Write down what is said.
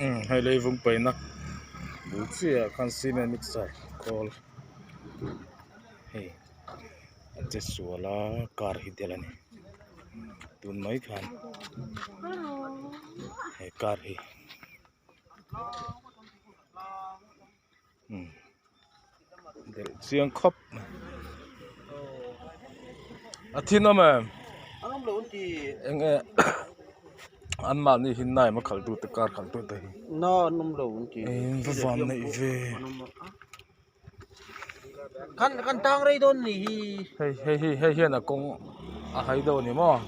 Umm hei leivung paihna bul chiahah khan cement mixer khawl hei a che sual a car hi delh a ni tun mai khan he car hi umm delh chiang khawp mai a thinawm em eng nge an mahni hi nai a khalh tute car khalh tute hi eng va van neih ve hei hei hi hei hian a kawng a hai deuh a ni maw.